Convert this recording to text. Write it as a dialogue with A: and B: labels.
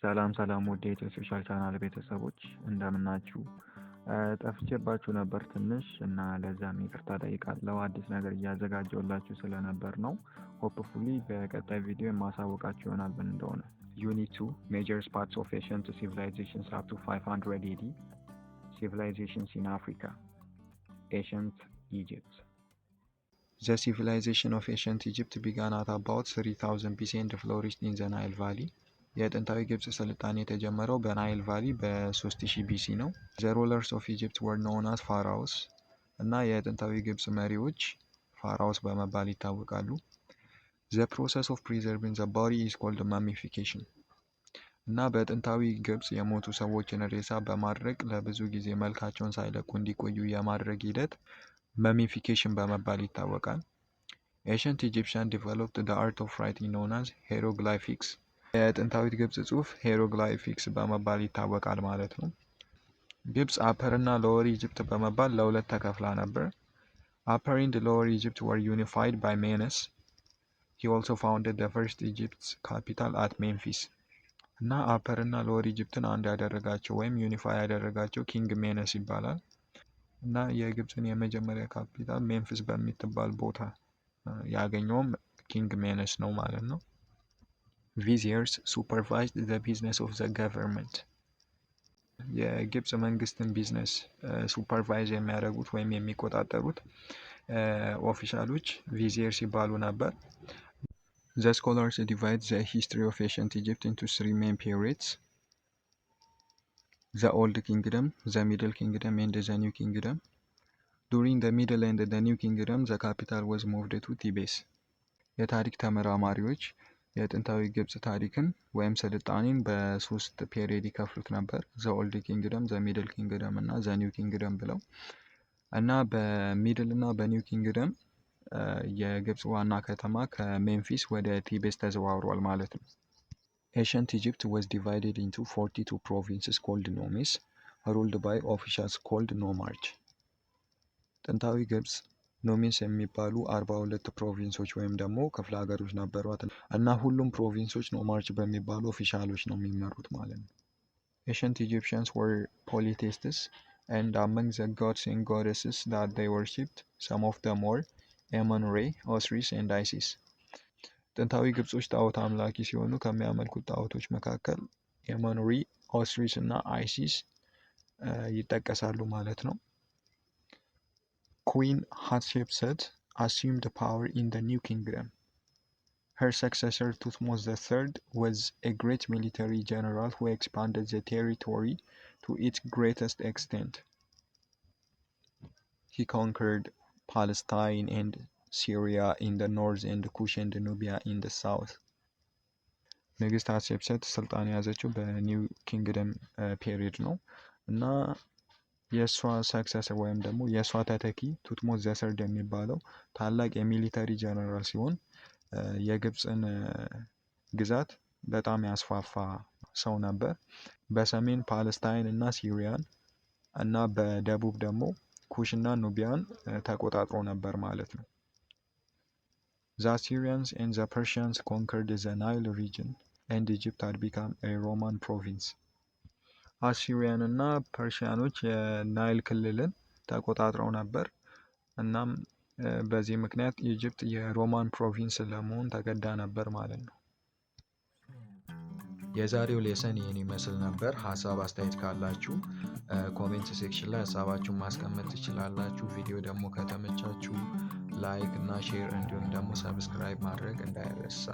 A: ሰላም ሰላም ውድ የኢትዮ ሶሻል ቻናል ቤተሰቦች፣ እንደምናችሁ? ጠፍቼባችሁ ነበር ትንሽ እና ለዛም ይቅርታ ጠይቃለሁ። አዲስ ነገር እያዘጋጀሁላችሁ ስለነበር ነው። Hopefully በቀጣይ ቪዲዮ የማሳወቃችሁ ይሆናል ምን እንደሆነ። Unit 2, major spots of ancient civilizations up to 500 AD. Civilizations in Africa. Ancient Egypt. The civilization of ancient Egypt began at about 3000 BC and flourished in the Nile Valley. የጥንታዊ ግብጽ ስልጣኔ የተጀመረው በ Nile Valley በ3000 BC ነው። The rulers of Egypt were known as pharaohs እና የጥንታዊ ግብጽ መሪዎች pharaohs በመባል ይታወቃሉ። The process of preserving the body is called mummification እና በጥንታዊ ግብጽ የሞቱ ሰዎችን ሬሳ በማድረቅ ለብዙ ጊዜ መልካቸውን ሳይለቁ እንዲቆዩ የማድረግ ሂደት mummification በመባል ይታወቃል። Ancient Egyptian developed the art of writing known as hieroglyphics. የጥንታዊት ግብጽ ጽሁፍ hieroglyphics በመባል ይታወቃል ማለት ነው። ግብጽ Upper እና Lower Egypt በመባል ለሁለት ተከፍላ ነበር። Upper and Lower Egypt were unified by Menes. He also founded the first Egypt's capital at Memphis. እና Upper እና Lower Egypt ን አንድ ያደረጋቸው ወይም unify ያደረጋቸው King Menes ይባላል። እና የግብፅን የመጀመሪያ ካፒታል ሜምፊስ በምትባል ቦታ ያገኘውም King Menes ነው ማለት ነው። Viziers supervised the business of the government. የግብፅ መንግስትን business supervise የሚያደርጉት ወይም የሚቆጣጠሩት official ኦች viziers ይባሉ ነበር። The scholars divide the history of ancient Egypt into three main periods: the Old Kingdom, the Middle Kingdom and the New Kingdom. During the Middle and the New Kingdom, the capital was moved to Thebes. የታሪክ ተመራማሪዎች የጥንታዊ ግብጽ ታሪክን ወይም ስልጣኔን በሶስት period ይከፍሉት ነበር። The Old Kingdom፣ the Middle Kingdom እና the New Kingdom ብለው። እና በ Middle እና በ New Kingdom የግብጽ ዋና ከተማ ከሜምፊስ ወደ ቲቤስ ተዘዋውሯል ማለት ነው። Ancient Egypt was divided into 42 provinces called nomes, ruled by officials called nomarch. ጥንታዊ ግብጽ nomes የሚባሉ 42 province ኦች ወይም ደግሞ ክፍለ ሀገሮች ነበሯት እና ሁሉም province ኦች nomarch በሚባሉ official ኦች ነው የሚመሩት ማለት ነው። Ancient Egyptians were polytheists, and among the gods and goddesses that they worshipped, some of them were Amun-Re, Osiris and Isis. ጥንታዊ ግብጾች ጣዖት አምላኪ ሲሆኑ ከሚያመልኩት ጣዖቶች መካከል Amun-Re፣ Osiris እና Isis ይጠቀሳሉ ማለት ነው። Queen Hatshepsut assumed power in the New Kingdom. Her successor, Thutmose III, was a great military general who expanded the territory to its greatest extent. He conquered Palestine and Syria in the north and Kush and Nubia in the south. ንግስት ሀትሼፕሰት ስልጣን የያዘችው በ New Kingdom period ነው እና የእሷ successor ወይም ደግሞ የእሷ ተተኪ Thutmose the Third የሚባለው ታላቅ የ military general ሲሆን የግብፅን ግዛት በጣም ያስፋፋ ሰው ነበር። በሰሜን ፓለስታይን እና ሲሪያን እና በደቡብ ደግሞ ኩሽ እና ኑቢያን ተቆጣጥሮ ነበር ማለት ነው። The Assyrians and the Persians conquered the Nile region, and Egypt had become a Roman province. Assyrian እና Persian ኦች የናይል ክልልን ተቆጣጥረው ነበር። እናም በዚህ ምክንያት Egypt የ Roman province ለመሆን ተገዳ ነበር ማለት ነው። የዛሬው lesson ይህን ይመስል ነበር። ሀሳብ አስተያየት ካላችሁ comment section ላይ ሀሳባችሁን ማስቀመጥ ትችላላችሁ። ቪዲዮ ደግሞ ከተመቻችሁ like እና share እንዲሁም ደግሞ subscribe ማድረግ እንዳይረሳ።